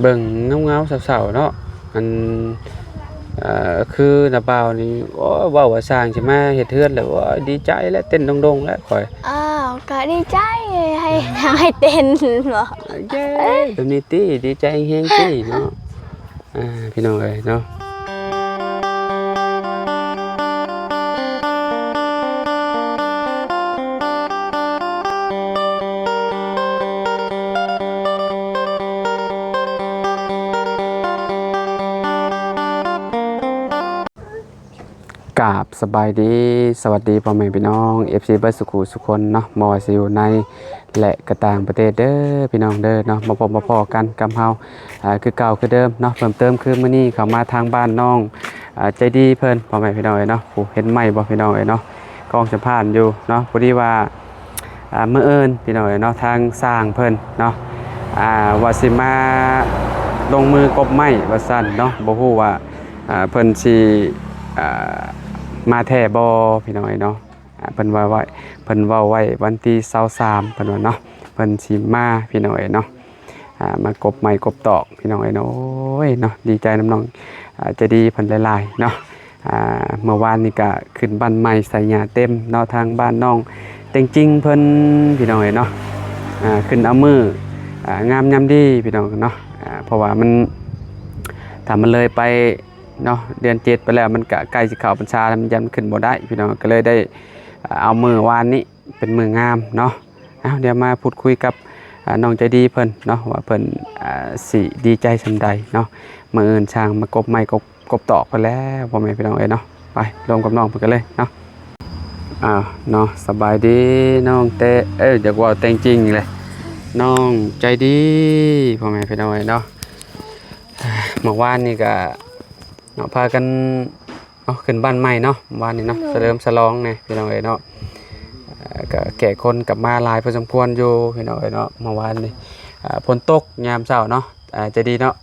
ເບິ່ງເຫງົາໆເສົ້າໆເນາະ ອັນ ເອີ ຄືນ້າບ່າວນີ້ ໂອ້ຍ ເວົ້າວ່າຊ່າງຊິມາເຮັດເຮືອນແລ້ວ ໂອ້ຍ ດີໃຈແລ້ວ ເຕັ້ນດົງໆແລ້ວຂ້ອຍ. ອ້າວ ກໍດີໃຈ ໃຫ້ ໃຫ້ເຕັ້ນບໍ? ເຢ້ ແບບນີ້ຕິ ດີໃຈແຮງໆຕິເນາະ. ອ່າ ພີ່ນ້ອງເອີຍເນາະ. ກາບສະບາຍດີ ສະຫວັດດີພໍ່ແມ່ພີ່ນ້ອງ ເອັຟຊີ ເບິດສູ່ຄູ່ສູ່ຄົນເນາະ ບໍ່ວ່າຊິຢູ່ໃນ ແລະ ກະຕ່າງປະເທດເດີພີ່ນ້ອງເດີເນາະ. ມາພົບມາພໍ້ກັນກັບເຮົາ ອ່າ ຄືເກົ່າຄືເດີມເນາະ. ເພີ່ມເຕີມຄືມື້ນີ້ເຂົ້າມາທາງບ້ານນ້ອງ ອ່າ ໃຈດີເພິ່ນ ພໍ່ແມ່ພີ່ນ້ອງເອີຍເນາະ. ໂອ້ ເຫັນໄມ້ບໍ່ພີ່ນ້ອງເອີຍເນາະ ກອງສະພານຢູ່ເນາະ. ພໍດີວ່າ ອ່າ ມື້ອື່ນພີ່ນ້ອງເອີຍເນາະ ທາງຊ່າງເພິ່ນເນາະ ອ່າ ວ່າຊິມາລົງມືກົບໄມ້ວ່າຊັ້ນເນາະ. ບໍ່ຮູ້ວ່າ ອ່າ ເພິ່ນຊິ ອ່າ ມາແທ້ບໍ່ພີ່ນ້ອງເອີຍເນາະ. ອ່າ ເພິ່ນວ່າໄວ້ ເພິ່ນເວົ້າໄວ້ວັນທີຊາວສາມ ເພິ່ນວ່າເນາະ ເພິ່ນຊິມາພີ່ນ້ອງເອີຍເນາະ. ອ່າ ມາກົບໄມ້ກົບຕອກພີ່ນ້ອງເອີຍເນາະ. ໂອ້ຍເນາະ ດີໃຈນຳນ້ອງ ອ່າ ໃຈດີເພິ່ນຫຼາຍໆເນາະ. ອ່າ ເມື່ອວານນີ້ກະຂຶ້ນບ້ານໃໝ່ໃສ່ຫຍ້າເຕັມເນາະ ທາງບ້ານນ້ອງເຕັງຈິງເພິ່ນພີ່ນ້ອງເອີຍເນາະ. ອ່າ ຂຶ້ນເອົາມື້ ອ່າ ງາມຍາມດີພີ່ນ້ອງເນາະ. ອ່າ ເພາະວ່າມັນ ຖ້າມັນເລີຍໄປ ເນາະ ເດືອນເຈັດໄປແລ້ວ ມັນກະໃກ້ຊິເຂົ້າພັນສາແລ້ວ ມັນຢ້ານຂຶ້ນບໍ່ໄດ້ພີ່ນ້ອງ ກໍເລີຍໄດ້ ເອົາມື້ວານນີ້ເປັນມື້ງາມເນາະ. ເອົາ ດຽວມາພູດຄຸຍກັບ ອ່າ ນ້ອງໃຈດີເພິ່ນເນາະ ວ່າເພິ່ນ ອ່າ ຊິດີໃຈສ່ຳໃດເນາະ. ມື້ອື່ນຊ່າງມາກົບໄມ້ກົບ ກົບຕອກເພິ່ນແລ້ວ ພໍ່ແມ່ພີ່ນ້ອງເອີຍເນາະ. ໄປລົມກັບນ້ອງເພິ່ນກັນເລີຍເນາະ. ອ້າວ ເນາະ ສະບາຍດີນ້ອງແຕ ເອີ ຢາກເວົ້າແຕງຈິງເລີຍ ນ້ອງໃຈດີ ພໍ່ແມ່ພີ່ນ້ອງເອີຍເນາະ. ເມື່ອວານນີ້ກະ ເນາະ ພາກັນ ເນາະ ຂຶ້ນບ້ານໃໝ່ເນາະ ວານນີ້ເນາະ ໂດຍ ສະເຫຼີມສະຫຼອງແດ່ພີ່ນ້ອງເອີຍເນາະ. ເອີ ກະແຂກຄົນກະມາຫຼາຍພໍສົມຄວນຢູ່ພີ່ນ້ອງເອີຍເນາະ ເມື່ອວານນີ້. ເອີ ຝົນຕົກຍາມເຊົ້າເນາະ ເອີ ໃຈດີເນາະ.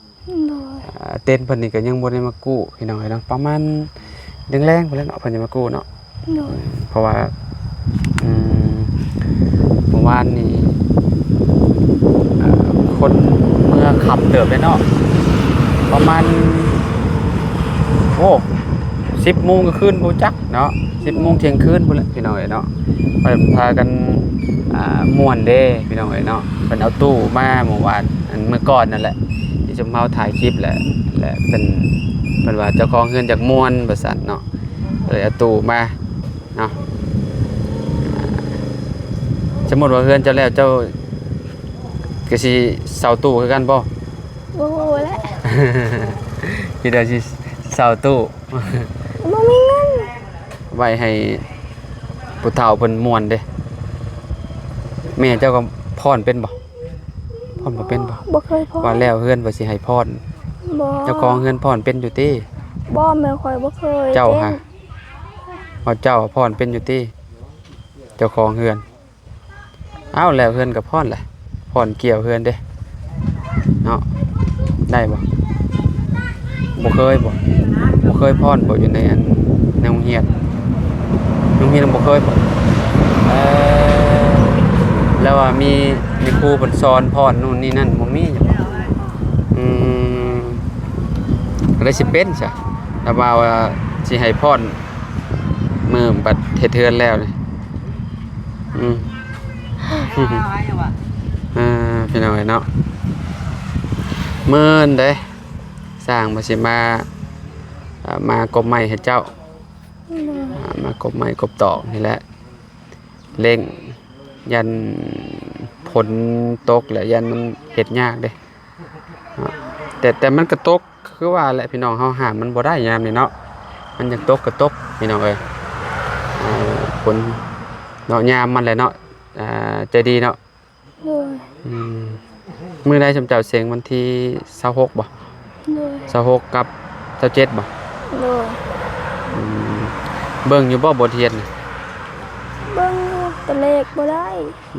ໂດຍ ເຕັນເພິ່ນນີ້ກະຍັງບໍ່ໄດ້ມາກູ້ພີ່ນ້ອງເອີຍເນາະ ປະມານແລງໆພຸ້ນແຫຼະເນາະ ເພິ່ນຈະມາກູ້ເນາະ. ໂດຍ ເພາະວ່າ ອືມ ເມື່ອວານນີ້ ເອີ ຄົນເມືອຄ່ຳເຕີບເດ້ເນາະ ປະມານ ໂອ້ ສິບໂມງກາງຄືນບໍ່ຈັກເນາະ ສິບໂມງທ່ຽງຄືນພຸ້ນແຫຼະພີ່ນ້ອງເອີຍເນາະ. ເພິ່ນພາກັນ ອ່າ ມ່ວນເດ້ພີ່ນ້ອງເອີຍເນາະ. ເພິ່ນເອົາຕູ້ມາເມື່ອວານ ອັນ ມື້ກ່ອນນັ້ນແຫຼະ ທີ່ຊຸມເຮົາຖ່າຍຄລິບແຫຼະ ແລະ ເພິ່ນ ເພິ່ນວ່າເຈົ້າຂອງເຮືອນຢາກມ່ວນວ່າຊັ້ນເນາະ ເລີຍເອົາຕູ້ມາ ເນາະ. ສົມມຸດວ່າເຮືອນເຈົ້າແລ້ວ ເຈົ້າກະຊິເຊົ່າຕູ້ຄືກັນບໍ່? ບໍ່ຮູ້ແຫຼະ ຄິດວ່າຊິເຊົ່າຕູ້ ບໍ່ມີເງິນ ໄວ້ໃຫ້ຜູ້ເຖົ້າເພິ່ນມ່ວນເດ້. ແມ່ເຈົ້າກໍຟ້ອນເປັນບໍ່? ຟ້ອນບໍ່ເປັນບໍ່? ບໍ່ເຄີຍຟ້ອນ ວ່າແລ້ວເຮືອນວ່າຊິໃຫ້ຟ້ອນ. ບໍ່ ເຈົ້າຂອງເຮືອນຟ້ອນເປັນຢູ່ຕິ? ບໍ່ ແມ່ຂ້ອຍບໍ່ເຄີຍ ເຈົ້າຫັ້ນ ເປັນ ວ່າເຈົ້າຟ້ອນເປັນຢູ່ຕິ ເຈົ້າຂອງເຮືອນ? ອ້າວ ແລ້ວເຮືອນກໍຟ້ອນແຫຼະ ຟ້ອນກ່ຽວເຮືອນເດ້ເນາະ. ໄດ້ບໍ່? ບໍ່ເຄີຍບໍ່? ບໍ່ເຄີຍຟ້ອນບໍ່? ຢູ່ໃນອັນ ໃນໂຮງຮຽນ ໂຮງຮຽນບໍ່ເຄີຍບໍ່? ເອີ ແລ້ວວ່າມີ ມີຄູເພິ່ນສອນຟ້ອນໂນ່ນນີ້ນັ້ນບໍ່ມີຫຍັງບໍ່? ອືມ ກໍເລີຍຊິເປັນຊະ ລະວ່າ ວ່າຊິໃຫ້ຟ້ອນ ມື້ບັດເຮັດເຮືອນແລ້ວນີ້. ອືມ ອ່າ ພີ່ນ້ອງເອີຍເນາະ ມື້ອື່ນເດ້ ຊ່າງວ່າຊິມາ ເອີ ມາກົບໄມ້ໃຫ້ເຈົ້າ ໂດຍ ອ່າ ມາກົບໄມ້ກົບຕອກນີ້ແຫຼະ ເລັ່ງ ຢ້ານຝົນຕົກແຫຼະ ຢ້ານມັນເຮັດຍາກເດ້. ເນາະ ແຕ່ ແຕ່ມັນກະຕົກຄືວ່າແຫຼະພີ່ນ້ອງ ເຮົາຫ້າມມັນບໍ່ໄດ້ຍາມນີ້ເນາະ ມັນຢາກຕົກກະຕົກພີ່ນ້ອງເອີຍ. ເອີ ຝົນເນາະ ຍາມມັນແຫຼະເນາະ ອ່າ ໃຈດີເນາະ. ໂດຍ ອືມ ມື້ໃດຊຸມເຈົ້າເສັງ ວັນທີຊາວຫົກບໍ່? ໂດຍ ຊາວຫົກກັບຊາວເຈັດບໍ່? ໂດຍ ອືມ ເບິ່ງຢູ່ບໍ່ບົດຮຽນ? ເບິ່ງຢູ່ ແຕ່ເລກບໍ່ໄດ້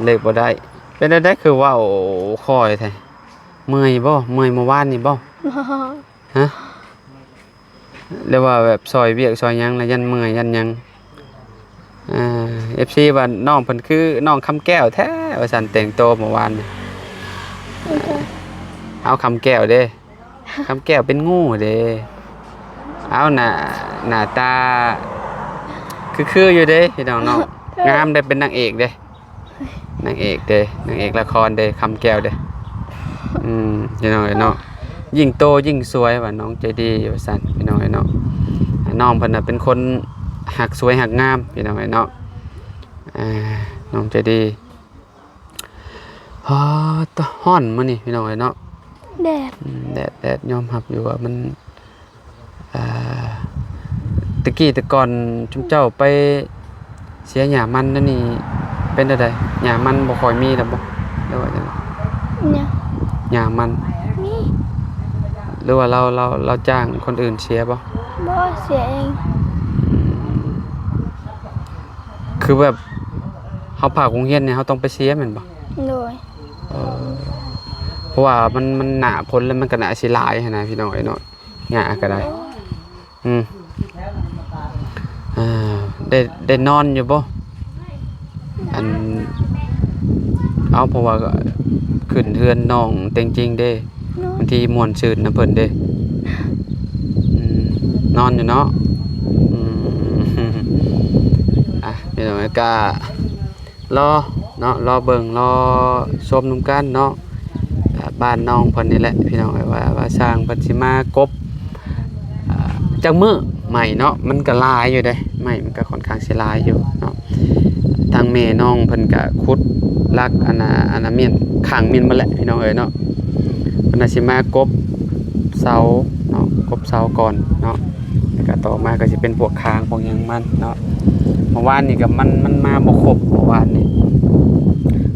ເລກບໍ່ໄດ້. ເປັນແນວໃດຄືເວົ້າຄ່ອຍແທ້? ເມື່ອຍບໍ່? ເມື່ອຍເມື່ອວານນີ້ບໍ່? ຮະ? ຫຼືວ່າແບບຊ່ອຍວຽກຊ່ອຍຫຍັງລະຢ້ານເມື່ອຍຢ້ານຫຍັງ? ອ່າ ເອັຟຊີວ່ານ້ອງເພິ່ນຄືນ້ອງຄຳແກ້ວແທ້ວ່າຊັ້ນ ແຕ່ງໂຕເມື່ອວານນີ້. ເອົາຄຳແກ້ວເດ້ ຄຳແກ້ວເປັນງູເດ້. ເອົາໜ້າ ໜ້າຕາຄືໆຢູ່ເດ້ພີ່ນ້ອງເນາະ. ງາມເດ້ ເປັນນາງເອກເດ້ ນາງເອກເດ້ ນາງເອກລະຄອນເດ້ ຄຳແກ້ວເດ້. ອືມ ພີ່ນ້ອງເອີຍເນາະ ຍິ່ງໂຕຍິ່ງສວຍວ່ານ້ອງໃຈດີວ່າຊັ້ນ ພີ່ນ້ອງເອີຍເນາະ. ນ້ອງເພິ່ນນະເປັນຄົນຮັກສວຍຮັກງາມ ພີ່ນ້ອງເອີຍເນາະ. ອ່າ ນ້ອງໃຈດີ. ຮາ ຕະ ຮ້ອນມື້ນີ້ພີ່ນ້ອງເອີຍເນາະ. ແດດ ອືມ ແດດ ແດດ ຍອມຮັບຢູ່ວ່າມັນ ອ່າ ແຕ່ກີ້ແຕ່ກ່ອນຊຸມເຈົ້າໄປເສຍຫຍ້າມັນນັ້ນນີ້ ເປັນແນວໃດ? ຫຍ້າມັນບໍ່ຄ່ອຍມີແລ້ວບໍ່ ຫຼືວ່າຈັ່ງໃດ? ຫຍັງ? ຫຍ້າມັນ ມີ ຫຼືວ່າລາວ ລາວ ລາວຈ້າງຄົນອື່ນເສຍບໍ່? ບໍ່ ເສຍເອງ. ອືມ ຄືແບບເຮົາພາກໂຮງຮຽນນີ້ ເຮົາຕ້ອງໄປເສຍແມ່ນບໍ່? ໂດຍ. ເອີ ເພາະວ່າມັນ ມັນໜ້າຝົນແລ້ວມັນກໍໜ້າຊິຫຼາຍຫັ້ນນະ ພີ່ນ້ອງເອີຍເນາະ ຫຍ້າກໍໄດ້. ອືມ ອ່າ ໄດ້ ໄດ້ນອນຢູ່ບໍ່? ອັນ ເອົາ ເພາະວ່າຂຶ້ນເຮືອນນ້ອງແຕງຈິງເດ້ ບາງທີມ່ວນຊື່ນນຳເພິ່ນເດ້. ອືມ ນອນຢູ່ເນາະ. ອືມ ອ່ະ ພີ່ນ້ອງເອີຍ ກະລໍເນາະ ລໍເບິ່ງ ລໍຊົມນຳກັນເນາະ. ອ່າ ບ້ານນ້ອງເພິ່ນນີ້ແຫຼະ ພີ່ນ້ອງເອີຍ ວ່າ ວ່າຊ່າງເພິ່ນຊິມາກົບ ອ່າ ຈັກມື້ໄມ້ເນາະ ມັນກໍຫຼາຍຢູ່ເດ້ ໄມ້ມັນກໍຂ້ອນຂ້າງຊິຫຼາຍຢູ່ເນາະ. ທາງແມ່ນ້ອງເພິ່ນກໍຂຸດຫຼັກ ອັນນ່າ ອັນນ່າ ມ້ຽນ ຂ້າງມ້ຽນໝົດແຫຼະ ພີ່ນ້ອງເອີຍເນາະ. ເພິ່ນວ່າຊິມາກົບເສົາເນາະ ກົບເສົາກ່ອນເນາະ ແລ້ວກໍຕໍ່ມາກໍຊິເປັນພວກຄາງພວກຫຍັງມັນເນາະ. ເມື່ອວານນີ້ກໍມັນ ມັນມາບໍ່ຄົບ ເມື່ອວານນີ້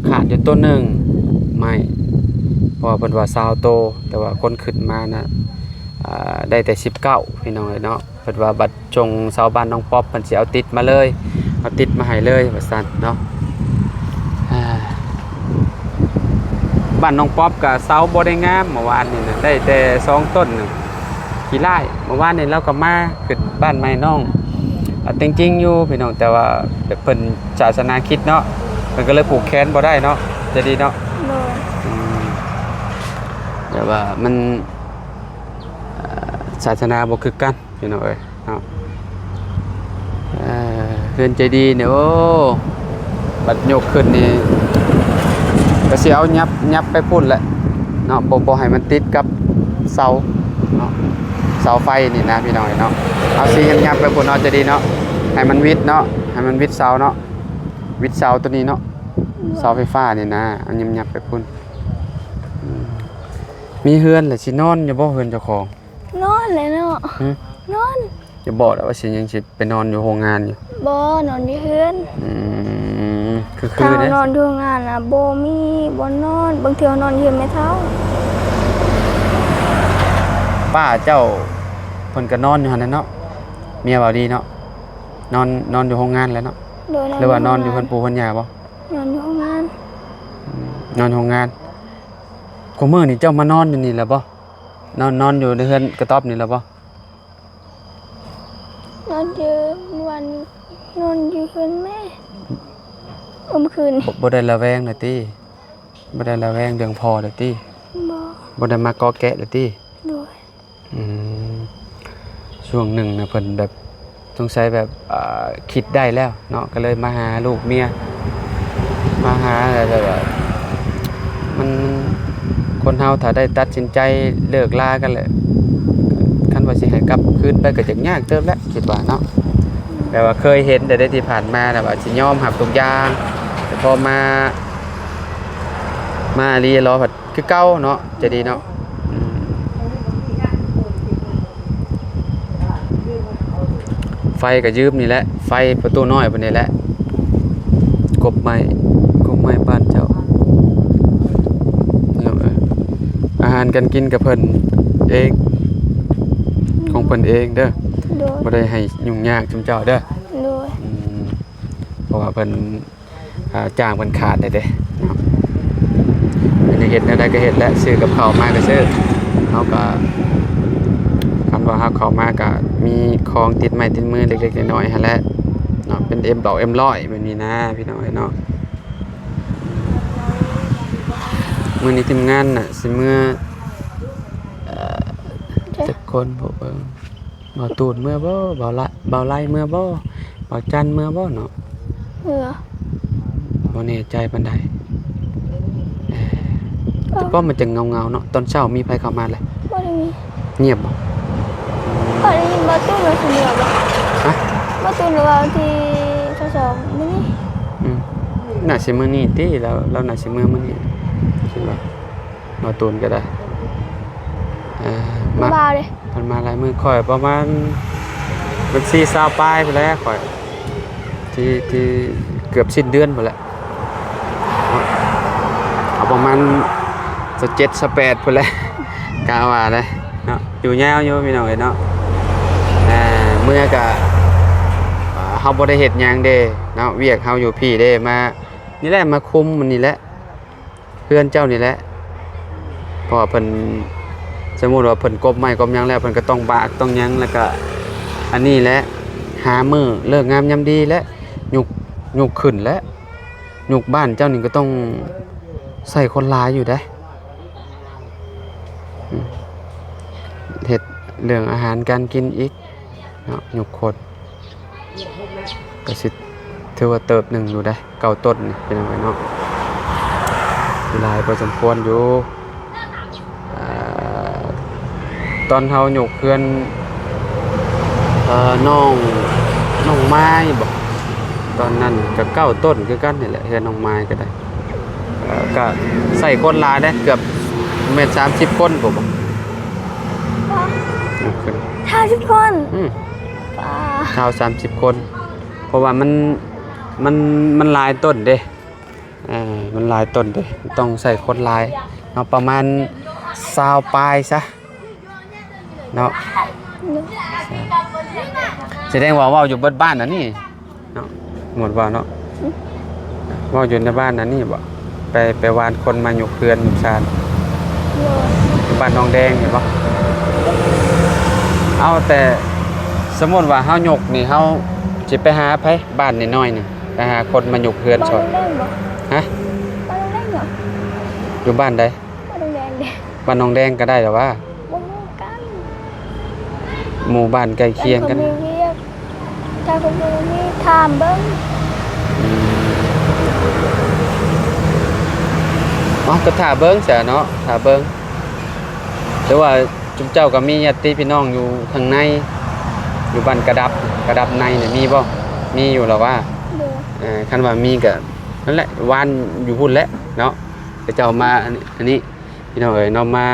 ຂາດຢູ່ໂຕໜຶ່ງໄມ້ ເພາະວ່າເພິ່ນວ່າຊາວໂຕ ແຕ່ວ່າຄົນຂຶ້ນມານະ ອ່າ ໄດ້ແຕ່ສິບເກົ້າ ພີ່ນ້ອງເອີຍເນາະ. ເພິ່ນວ່າບັດສົ່ງເສົາບ້ານນ້ອງປັອບ ເພິ່ນຊິເອົາຕິດມາເລີຍ ເອົາຕິດມາໃຫ້ເລີຍວ່າຊັ້ນເນາະ. ອ່າ ບ້ານນ້ອງປັອບກໍເສົາບໍ່ໄດ້ງາມ ເມື່ອວານນີ້ນະ ໄດ້ແຕ່ສອງຕົ້ນໜຶ່ງ ຂີ້ລ້າຍ. ເມື່ອວານນີ້ລາວກໍມາຂຶ້ນບ້ານໃໝ່ນ້ອງ ອ່າ ແຕງຈິງຢູ່ ພີ່ນ້ອງ ແຕ່ວ່າແບບເພິ່ນສາສະໜາຄຣິດເນາະ ເພິ່ນກໍເລີຍຜູກແຂນບໍ່ໄດ້ເນາະ ໃຈດີເນາະ. ໂດຍ. ອືມ ແບບວ່າມັນ ເອີ ສາສະໜາບໍ່ຄືກັນ ພີ່ນ້ອງເອີຍເນາະ. ເອີ ເຮືອນໃຈດີນີ້ ໂອ້ ບັດຍົກຂຶ້ນນີ້ ກໍຊິເອົາຫຍັບ ຫຍັບໄປພຸ້ນແຫຼະເນາະ ບໍ່ ບໍ່ໃຫ້ມັນຕິດກັບເສົາເນາະ ເສົາໄຟນີ້ນະ ພີ່ນ້ອງເອີຍເນາະ. ເອົາຊິຫຍັບ ຫຍັບໄປພຸ້ນເນາະ ໃຈດີເນາະ ໃຫ້ມັນວິດເນາະ ໃຫ້ມັນວິດເສົາເນາະ ວິດເສົາໂຕນີ້ເນາະ ເສົາໄຟຟ້ານີ້ນະ ເອົາຫຍັບ ຫຍັບໄປພຸ້ນ. ອືມ ມີເຮືອນແຫຼະ ຊິນອນຢູ່ບໍ່ເຮືອນເຈົ້າຂອງ? ນອນແຫຼະເນາະ. ຫຶ? ນອນ. ຢ່າບອກແຫຼະວ່າຊິຍັງຊິໄປນອນຢູ່ໂຮງງານຢູ່. ບໍ່ ນອນຢູ່ເຮືອນ. ອືມ ຄື ຄື ຖ້າເຮົານອນຢູ່ໂຮງງານນະ ບໍ່ມີບ່ອນນອນ ບາງເທື່ອນອນຢູ່ເຮືອນແມ່ເຖົ້າ. ປ້າເຈົ້າເພິ່ນກໍນອນຢູ່ຫັ້ນແຫຼະເນາະ ເມຍເວົ້າດີເນາະ. ນອນ ນອນຢູ່ໂຮງງານແຫຼະເນາະ. ໂດຍ. ຫຼືວ່ານອນຢູ່ເຮືອນປູ່ເຮືອນຍ່າບໍ່? ນອນຢູ່ໂຮງງານ. ອືມ ນອນໂຮງງານ. ຄູ່ມື້ນີ້ເຈົ້າມານອນຢູ່ນີ້ແລ້ວບໍ່? ນອນ ນອນຢູ່ໃນເຮືອນກະຕ໊ອບນີ້ແລ້ວບໍ່? ນອນຢູ່ ມື້ວານນີ້ນອນຢູ່ເຮືອນແມ່ ເອີ ມື້ຄືນນີ້. ບໍ່ ບໍ່ໄດ້ລະແວງລະຕິ? ບໍ່ໄດ້ລະແວງເລື່ອງພໍ່ລະຕິ? ບໍ່. ບໍ່ໄດ້ມາເກາະແກະລະຕິ? ໂດຍ. ອືມ ຊ່ວງໜຶ່ງນະ ເພິ່ນແບບ ສົງໄສແບບ ເອີ ຄິດໄດ້ແລ້ວເນາະ ກໍເລີຍມາຫາລູກເມຍ ມາຫາ ແລ້ວແບບວ່າ ມັນ ຄົນເຮົາຖ້າໄດ້ຕັດສິນໃຈເລີກລາກັນແລ້ວ ຄັນວ່າຊິໃຫ້ກັບຄືນໄປກໍຈະຍາກເຕີບແຫຼະ ຄິດວ່າເນາະ. ແບບວ່າເຄີຍເຫັນແຕ່ໃນທີ່ຜ່ານມາແລ້ວວ່າຊິຍອມຮັບທຸກຢ່າງ ແຕ່ພໍມາ ມາອີ່ຫຼີລະ ຄືເກົ່າເນາະ ໃຈດີເນາະ. ອືມ ໄຟກໍຢືມນີ້ແຫຼະ ໄຟປະຕູນ້ອຍພຸ້ນນີ້ແຫຼະ ກົບໄມ້ ກົບໄມ້ບ້ານເຈົ້າ. ພີ່ນ້ອງເອີຍ ອາຫານການກິນກໍເພິ່ນເອງ ຂອງເພິ່ນເອງເດີ. ໂດຍ. ບໍ່ໄດ້ໃຫ້ຫຍຸ້ງຍາກຊຸມເຈົ້າເດີ. ໂດຍ. ອືມ ເພາະວ່າເພິ່ນ ອ່າ ຈ້າງເພິ່ນຂາດແດ່ເດ້ເນາະ. ເພິ່ນຢາກເຮັດແນວໃດກໍເຮັດແຫຼະ ຊື້ກັບເຂົ້າມາກໍຊື້. ເຮົາກໍ ຄັນວ່າເຮົາເຂົ້າມາກໍມີຂອງຕິດໄມ້ຕິດມືເລັກໆນ້ອຍໆຫັ້ນແຫຼະເນາະ ເປັນເອັມຮ້ອຍ ເອັມຮ້ອຍແບບນີ້ນະ ພີ່ນ້ອງເອີຍເນາະ. ມື້ນີ້ທີມງານນະຊິເມືອ ຄົນບໍ່ເບິ່ງ ບ່າວຕູນເມືອບໍ່? ບ່າວລະ ບ່າວໄລເມືອບໍ່? ບ່າວຈັນເມືອບໍ່ເນາະ? ເມືອ. ບໍ່ແນ່ໃຈປານໃດ. ເອີ ເອີ ແຕ່ກໍມັນຈະເຫງົາໆເນາະ. ຕອນເຊົ້າມີໃຜເຂົ້າມາແລ້ວ? ບໍ່ໄດ້ມີ. ງຽບບໍ່? ຂ້ອຍໄດ້ຍິນບ່າວຕູນວ່າຊິເມືອບໍ່? ຮະ? ບ່າວຕູນວ່າວັນທີຊາວສອງມື້ນີ້. ອືມ ໜ້າຊິມື້ນີ້ຕິ. ລາວ ລາວໜ້າຊິເມືອມື້ນີ້ ຄິດວ່າ. ມາຕູນກໍໄດ້ ເອີ ມາ ມາເດ້ ເພິ່ນມາຫຼາຍມື້. ຂ້ອຍປະມານວັນທີຊາວປາຍພຸ້ນແຫຼະ ຂ້ອຍ ທີ່ ທີ່ເກືອບສິ້ນເດືອນພຸ້ນແຫຼະ ເອົາປະມານຊາວເຈັດ ຊາວແປດພຸ້ນແຫຼະ ກະວ່າໄດ້ເນາະ. ຢູ່ຍາວຢູ່ພີ່ນ້ອງເອີຍເນາະ. ເອີ ເມືອກະ ເຮົາບໍ່ໄດ້ເຮັດຫຍັງເດ້ເນາະ ວຽກເຮົາຢູ່ພີ້ເດ້ ມານີ້ແຫຼະ ມາຄຸມມັນນີ້ແຫຼະ ເຮືອນເຈົ້ານີ້ແຫຼະ. ເພາະວ່າເພິ່ນ ສົມມຸດວ່າເພິ່ນກົບໄມ້ກົບຫຍັງແລ້ວ ເພິ່ນກໍຕ້ອງບາກຕ້ອງຫຍັງ ແລ້ວກໍອັນນີ້ແຫຼະ ຫາມື້ເລີກງາມຍາມດີແຫຼະ ຍົກ ຍົກຂຶ້ນແຫຼະ. ຍົກບ້ານເຈົ້ານີ້ກໍຕ້ອງໃຊ້ຄົນຫຼາຍຢູ່ເດ້. ອືມ ເຮັດເລື່ອງອາຫານການກິນອີກເນາະ ຍົກຄົນ ກໍຊິຖືວ່າເຕີບໜຶ່ງຢູ່ເດ້ ເກົ້າຕົ້ນນີ້ ພີ່ນ້ອງເອີຍເນາະ ຫຼາຍພໍສົມຄວນຢູ່. ເອີ ຕອນເຮົາຍົກເຮືອນ ເອີ ນ້ອງ ນ້ອງມາຍບໍ ຕອນນັ້ນກໍເກົ້າຕົ້ນຄືກັນນີ້ແຫຼະ ເຮືອນນ້ອງມາຍກໍໄດ້. ເອີ ກະໃຊ້ຄົນຫຼາຍເດ້ ເກືອບແມ່ນສາມສິບຄົນພຸ້ນບໍ? ສາມສິບຄົນ? ອືມ ປາ ຊາວ ສາມສິບຄົນ ເພາະວ່າມັນ ມັນ ມັນຫຼາຍຕົ້ນເດ້. ເອີ ມັນຫຼາຍຕົ້ນເດ້ ຕ້ອງໃຊ້ຄົນຫຼາຍເນາະ ປະມານຊາວປາຍຊະເນາະ. ສະແດງວ່າເວົ້າຢູ່ເບິດບ້ານອັນນີ້ເນາະ ໝົດເວົ້າເນາະ. ເວົ້າຢູ່ໃນບ້ານອັນນີ້ບໍ? ໄປ ໄປຫວານຄົນມາຍົກເຮືອນຍົກຊານ ໂດຍ ຢູ່ບ້ານໜອງແດງນີ້ບໍ? ເອົາ ແຕ່ສົມມຸດວ່າເຮົາຍົກນີ້ ເຮົາຊິໄປຫາໃຜ? ບ້ານນ້ອຍໆນີ້ ໄປຫາຄົນມາຍົກເຮືອນຊ່ອຍ. ບ້ານໜອງແດງບໍ? ຮະ? ບ້ານໜອງແດງບໍ? ຢູ່ບ້ານໃດ? ບ້ານໜອງແດງເດ້. ບ້ານໜອງແດງກໍໄດ້ລະຫວາ? ບໍ່ຮູ້ກັນ ໝູ່ບ້ານໃກ້ຄຽງກັນ ມີວຽກ ຖ້າເພິ່ນບໍ່ມີ ຖາມເບິ່ງ. ອືມ ເອົາ ກໍຖ້າເບິ່ງຊະເນາະ ຖ້າເບິ່ງ. ແຕ່ວ່າ ຈຸມເຈົ້າກໍມີຍາດຕິພີ່ນ້ອງຢູ່ຂ້າງໃນ ຢູ່ບ້ານກະດັບ ກະດັບໃນນີ້ມີບໍ່? ມີຢູ່ລະຫວາ? ໂດຍ ເອີ ຄັນວ່າມີກໍນັ້ນແຫຼະ ວານຢູ່ພຸ້ນແຫຼະເນາະ. ເຂົາເຈົ້າມາອັນນີ້ ອັນນີ້ພີ່ນ້ອງເອີຍເນາະ ມາ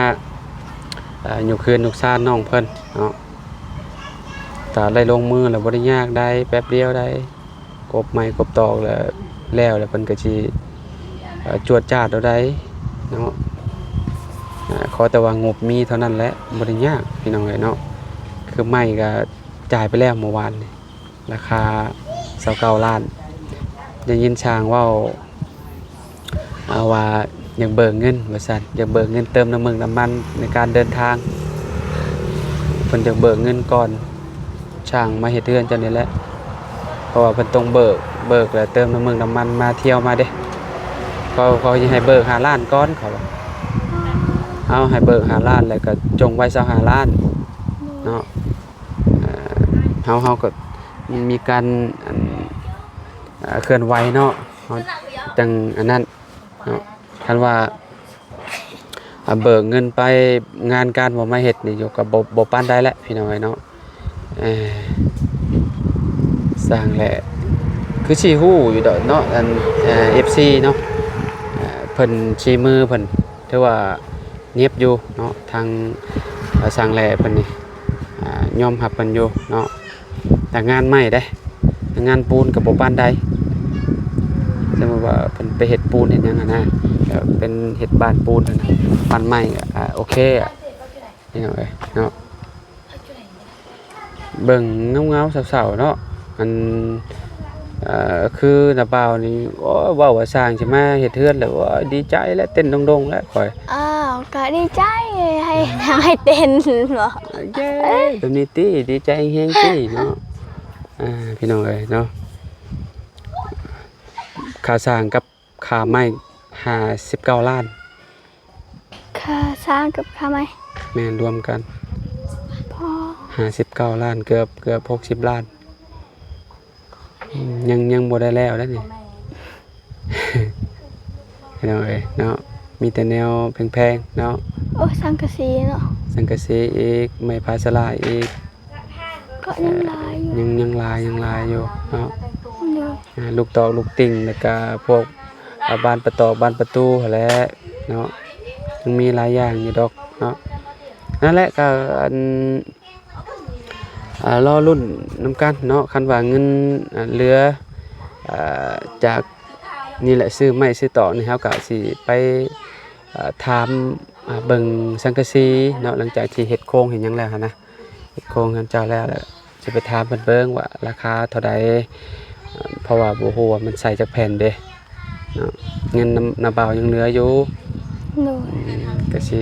ເອີ ຍົກເຮືອນຍົກຊານນ້ອງເພິ່ນເນາະ. ຖ້າໄດ້ລົງມືແລ້ວບໍ່ໄດ້ຍາກໃດ ແປັບດຽວໃດ. ກົບໄມ້ກົບຕອກແລ້ວ ແລ້ວ ແລ້ວເພິ່ນກໍຊິ ເອີ ຈວດຈາດເອົາໄດ້ເນາະ. ເອີ ຂໍແຕ່ວ່າງົບມີເທົ່ານັ້ນແຫຼະ ບໍ່ໄດ້ຍາກພີ່ນ້ອງເອີຍເນາະ. ຄືໄມ້ກໍຈ່າຍໄປແລ້ວມື້ວານນີ້ ລາຄາຊາວເກົ້າລ້ານ. ໄດ້ຍິນຊ່າງເວົ້າ ເອົາວ່າຢາກເບີກເງິນວ່າຊັ້ນ ຢາກເບີກເງິນເຕີມນ້ຳມັນ ນ້ຳມັນໃນການເດີນທາງ ເພິ່ນຢາກເບີກເງິນກ່ອນ ຊ່າງມາເຮັດເຮືອນເຈົ້ານີ້ແຫຼະ ເພາະວ່າເພິ່ນຕ້ອງເບີກ ເບີກແລ້ວເຕີມນ້ຳມັນ ນ້ຳມັນມາທ່ຽວມາເດ້. ເຂົາ ເຂົາຊິໃຫ້ເບີກຫ້າລ້ານກ່ອນ ເຂົາວ່າ ເອົາ ໃຫ້ເບີກຫ້າລ້ານ ແລ້ວກໍຈົ່ງໄວ້ຊາວຫ້າລ້ານເນາະ. ເຮົາ ເຮົາກໍມີການ ອັນ ເຄື່ອນໄຫວເນາະ ເຮົາຈັ່ງອັນນັ້ນ ເນາະ. ຄັນວ່າ ອາ ເບີກເງິນໄປ ງານການບໍ່ມາເຮັດນີ້ຢູ່ກໍບໍ່ ບໍ່ປານໃດແຫຼະພີ່ນ້ອງເອີຍເນາະ. ເອີ ຊ່າງແຫຼະ ຄືຊິຮູ້ຢູ່ດອກເນາະ ອັນ ເອີ ເອັຟຊີເນາະ ເອີ ເພິ່ນສີມືເພິ່ນຖືວ່າ ເໜັບຢູ່ເນາະ ທາງ ເອີ ຊ່າງແຫຼເພິ່ນນີ້ ອາ ຍອມຮັບເພິ່ນຢູ່ເນາະ. ແຕ່ງານໄມ້ເດ້ ງານປູນກໍບໍ່ປານໃດ. ສົມມຸດວ່າເພິ່ນໄປເຮັດປູນເຮັດຫຍັງຫັ້ນນະ ເປັນເຮັດບ້ານປູນຫັ້ນນະ ບ້ານໄມ້ ອາ ໂອເຄ ພີ່ນ້ອງເອີຍເນາະ. ເບິ່ງເຫງົາໆເສົ້າໆເນາະ ອັນ ເອີ ຄືນ້າບ່າວນີ້ ໂອ້ຍ ເວົ້າວ່າຊ່າງຊິມາເຮັດເຮືອນແລ້ວ ໂອ້ຍ ດີໃຈແລ້ວ ເຕັ້ນດົງໆແລ້ວຂ້ອຍ. ອ້າວ ກໍດີໃຈໃຫ້ ໃຫ້ເຕັ້ນບໍ? ເຢ້ ແບບນີ້ຕິ ດີໃຈແຮງໆຕິເນາະ. ອ່າ ພີ່ນ້ອງເອີຍເນາະ ຄ່າສ້າງກັບຄ່າໄມ້ ຫ້າສິບເກົ້າລ້ານ. ຄ່າສ້າງກັບຄ່າໄມ້ ແມ່ນ ລວມກັນ. ຫ້າສິບເກົ້າລ້ານ ເກືອບ ເກືອບຫົກສິບລ້ານ ອືມ ຍັງ ຍັງບໍ່ໄດ້ແລ້ວເດ້ນີ້ ພີ່ນ້ອງເອີຍເນາະ. ມີແຕ່ແນວແພງໆເນາະ. ໂອ້ ສັງກະສີເນາະ. ສັງກະສີອີກ ໄມ້ພາສະລາອີກ ກໍຍັງຫຼາຍຢູ່ ຍັງ ຍັງຫຼາຍ ຍັງຫຼາຍຢູ່ເນາະ. ໂດຍ ອ່າ ລູກຕອກລູກຕິ່ງ ແລ້ວກະພວກ ອ່າ ບານປະຕອກບານປະຕູຫັ້ນແຫຼະເນາະ. ຍັງມີຫຼາຍຢ່າງຢູ່ດອກເນາະ. ນັ້ນແຫຼະ ກໍອັນ ອ່າ ລໍລຸ້ນນຳກັນເນາະ. ຄັນວ່າເງິນ ອ່າ ເຫຼືອ ອ່າ ຈາກນີ້ແຫຼະ ຊື້ໄມ້ຊື້ຕອກນີ້ ເຮົາກໍຊິໄປ ອ່າ ຖາມ ອ່າ ເບິ່ງສັງກະສີເນາະ. ຫຼັງຈາກທີ່ເຮັດໂຄງເຮັດຫຍັງແລ້ວຫັ້ນນະ ເຮັດໂຄງເຮືອນເຈົ້າແລ້ວ ແລ້ວຊິໄປຖາມເພິ່ນເບິ່ງວ່າລາຄາເທົ່າໃດ ເພາະວ່າບໍ່ຮູ້ວ່າມັນໃສ່ຈັກແຜ່ນເດ້ເນາະ. ເງິນນຳ ນ້າບ່າວຍັງເຫຼືອຢູ່. ໂດຍ ອືມ ກໍຊິ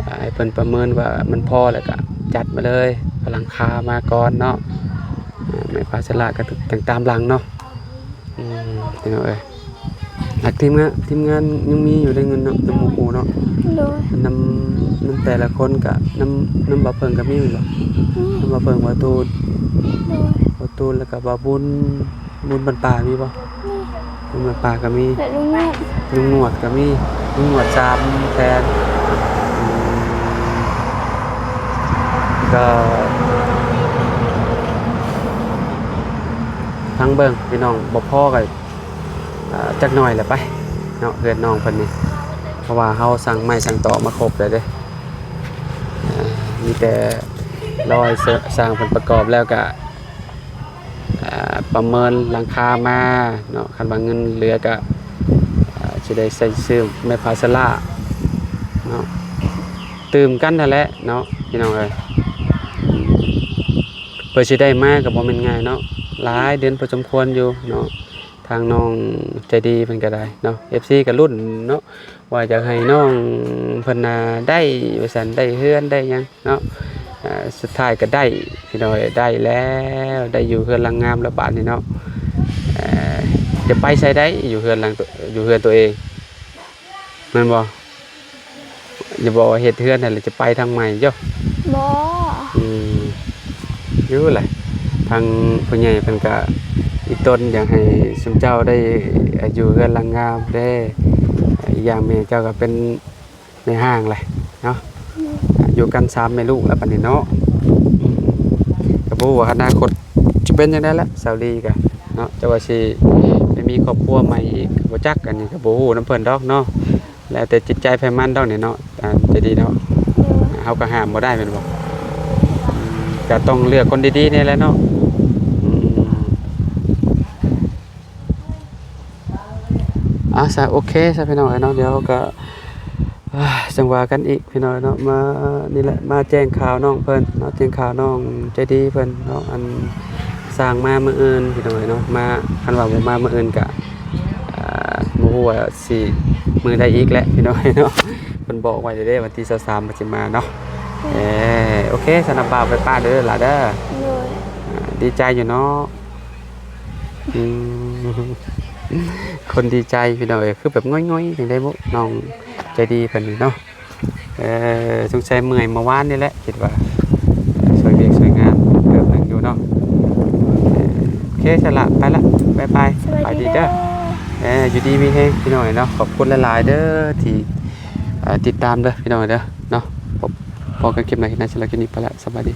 ອ່າ ໃຫ້ເພິ່ນປະເມີນວ່າມັນພໍແລ້ວກະຈັດມາເລີຍ ພາຫຼັງຄາມາກ່ອນເນາະ. ອ່າ ໄມ້ພາສະລາກໍຈັ່ງຕາມຫຼັງເນາະ. ອືມ ພີ່ນ້ອງເອີຍ ອ່ະ ທີມງານ ທີມງານຍັງມີຢູ່ໄດເງິນເນາະ ນຳໝູ່ຄູ່ເນາະ. ໂດຍ ນຳ ນຳແຕ່ລະຄົນກະ ນຳ ນຳບ່າວເຜິ້ງກໍມີແມ່ນບໍ່? ອືມ ນຳບ່າວເຜິ້ງ ບ່າວຕູນ. ໂດຍ ບ່າວຕູນ ແລ້ວກໍບ່າວບຸນ ບຸນບັນປາມີບໍ່? ມີ ບຸນບັນປາກໍມີ ແລະ ລຸງໜວດ ລຸງໜວດກໍມີ ລຸງໜວດສາມແສນ. ອືມ ກໍຟັງເບິ່ງພີ່ນ້ອງ ບໍ່ພໍກໍ ອ່າ ຈັກໜ້ອຍແຫຼະໄປເນາະ ເຮືອນນ້ອງເພິ່ນນີ້ ເພາະວ່າເຮົາສັ່ງໄມ້ສັ່ງຕອກມາຄົບແລ້ວເດ້. ອ່າ ມີແຕ່ລໍໃຫ້ ສ- ຊ່າງເພິ່ນປະກອບແລ້ວກະ ອ່າ ປະເມີນຫຼັງຄາມາເນາະ. ຄັນວ່າເງິນເຫຼືອກະ ອ່າ ຊິໄດ້ໃຊ້ຊື້ໄມ້ພາສະລາເນາະ ຕື່ມກັນຫັ້ນແຫຼະເນາະ ພີ່ນ້ອງເອີຍ. ເພື່ອຊິໄດ້ມາກໍບໍ່ແມ່ນງ່າຍເນາະ ຫຼາຍເດືອນພໍສົມຄວນຢູ່ເນາະ. ທາງນ້ອງໃຈດີເພິ່ນກໍໄດ້ເນາະ ເອັຟຊີກໍລຸ້ນເນາະ ວ່າຢາກໃຫ້ນ້ອງເພິ່ນນະໄດ້ວ່າຊັ້ນ ໄດ້ເຮືອນໄດ້ຫຍັງເນາະ. ອ່າ ສຸດທ້າຍກໍໄດ້ ພີ່ນ້ອງເອີຍ ໄດ້ແລ້ວ ໄດ້ຢູ່ເຮືອນຫຼັງງາມແລ້ວບາດນີ້ເນາະ. ເອີ ຈະໄປໃສໄດ້ ຢູ່ເຮືອນຫຼັງ ຢູ່ເຮືອນຕົວເອງ ແມ່ນບໍ່? ຢ່າບອກວ່າເຮັດເຮືອນຫັ້ນແລ້ວຈະໄປທາງໃໝ່ເຈົ້າ. ບໍ່ ອືມ ຢູ່ແຫຼະ ທາງຜູ້ໃຫຍ່ເພິ່ນກະອີ່ຕົນຢາກໃຫ້ຊຸມເຈົ້າໄດ້ຢູ່ເຮືອນຫຼັງງາມເດ້. ອີກຢ່າງແມ່ເຈົ້າກໍເປັນແມ່ຮ້າງແຫຼະເນາະ ອືມ ຢູ່ກັນສາມແມ່ລູກແລ້ວບັດນີ້ເນາະ. ອືມ ກໍບໍ່ຮູ້ວ່າອະນາຄົດຈະເປັນຈັ່ງໃດລະ ສາວລີກະເນາະ ເຈົ້າວ່າຊິໄປມີຄອບຄົວໃໝ່ອີກກໍບໍ່ຈັກ ອັນນີ້ກໍບໍ່ຮູ້ນຳເພິ່ນດອກເນາະ. ແລ້ວແຕ່ຈິດໃຈໃຜມັນດອກນີ້ເນາະ ອ່າ ໃຈດີເນາະ. ໂດຍ ເຮົາກໍຫ້າມບໍ່ໄດ້ແມ່ນບໍ່? ອືມ ກໍຕ້ອງເລືອກຄົນດີໆນີ້ແຫຼະເນາະ. ອືມ ອ່າ ຊະ ໂອເຄຊະ ພີ່ນ້ອງເອີຍເນາະ. ດຽວກໍ ອ່າ ຈັ່ງວ່າກັນອີກ ພີ່ນ້ອງເນາະ. ມາ ນີ້ແຫຼະ ມາແຈ້ງຂ່າວນ້ອງເພິ່ນເນາະ ແຈ້ງຂ່າວນ້ອງໃຈດີເພິ່ນເນາະ. ອັນ ຊ່າງມາມື້ອື່ນ ພີ່ນ້ອງເນາະ ມາ ຄັນວ່າບໍ່ມາມື້ອື່ນກະ ອ່າ ບໍ່ຮູ້ວ່າຊິມື້ໃດອີກແຫຼະ ພີ່ນ້ອງເນາະ. ເພິ່ນບອກໄວ້ແລ້ວເດ້ ວັນທີຊາວສາມເພິ່ນຊິມາເນາະ. ເອີ ໂອເຄ ຊັ້ນນະ ບ່າວໄປປະເດີຫຼ້າເດີ. ໂດຍ ອ່າ ດີໃຈຢູ່ເນາະ. ອືມ ຄົນດີໃຈ ພີ່ນ້ອງເອີຍ ຄືແບບຫງອຍໆ ຈັ່ງໃດບໍ່ ນ້ອງໃຈດີເພິ່ນນີ້ເນາະ. ເອີ ສົງໄສເມື່ອຍເມື່ອວານນີ້ແຫຼະ ຄິດວ່າຊ່ວຍວຽກຊ່ວຍງານເຕີບໜຶ່ງຢູ່ເນາະ. ເອີ ໂອເຄ ຊັ້ນລະ ໄປລະ ບາຍບາຍ ສະບາຍດີເດີ. ເອີ ຢູ່ດີມີແຮງ ພີ່ນ້ອງເນາະ. ຂອບຄຸນຫຼາຍໆເດີທີ່ ເອີ ຕິດຕາມເດີ ພີ່ນ້ອງເດີເນາະ. ພົບ ພໍ້ກັນຄລິບໜ້າ ຄລິບໜ້າ ສຳລັບຄລິບນີ້ໄປລະ ສະບາຍດີ.